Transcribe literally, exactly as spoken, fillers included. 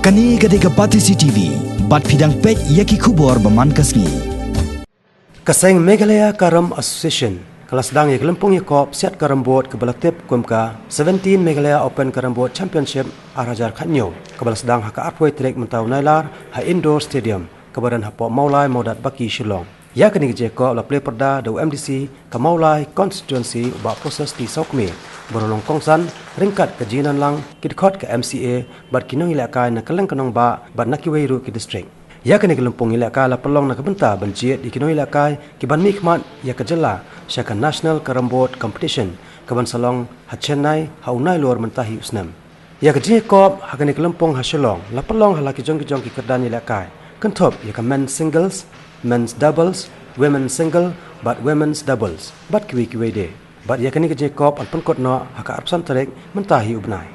Kane ka dei ka Batesi T V, bad phi dang peit ïa ki khubor ba man ka sngi. Ka seng Meghalaya Carrom Association ka la sdang ïa ka lympung ïakop siat carrom board kaba la tip kum ka seventeen Meghalaya Open Carrom Board Championship ar hajar khatñiew, kaba la sdang ha ka arphew tarik mynta u Nailar ha Indoor Stadium, kaba don hapoh Mawlai Mawdat Baki, Shillong. Ïa kane ka jingïakop la plie pyrda da u M D C ka Mawlai Constituency, u Bah Precious T Sawkmie, ba la long kongsan ryngkat ka jingïadonlang ki dkhot ka M C A bad ki nongïalehkai na kylleng ka nongbah bad na kiwei ruh ki district. Ïa kane ka lympung ïalehkai la pynlong na ka bynta ban jied ïa ki nongïalehkai ki ban mihkhmat ïa ka jylla sha ka National Carrom Board Competition, kaban sa long ha Chennai ha u Nailur mynta hi u snem. Ïa ka jingïakop ha kane ka lympung ha Shillong la pynlong ha la ki jong ki jong ki kyrdan ïalehkai, kynthup ïa ka men's singles, men's doubles, women's single bad women's doubles, bad kiwei kiwei de. Bad ïa kane ka jingïakop yn pynkut noh ha ka arphew san tarik mynta hi u bnai.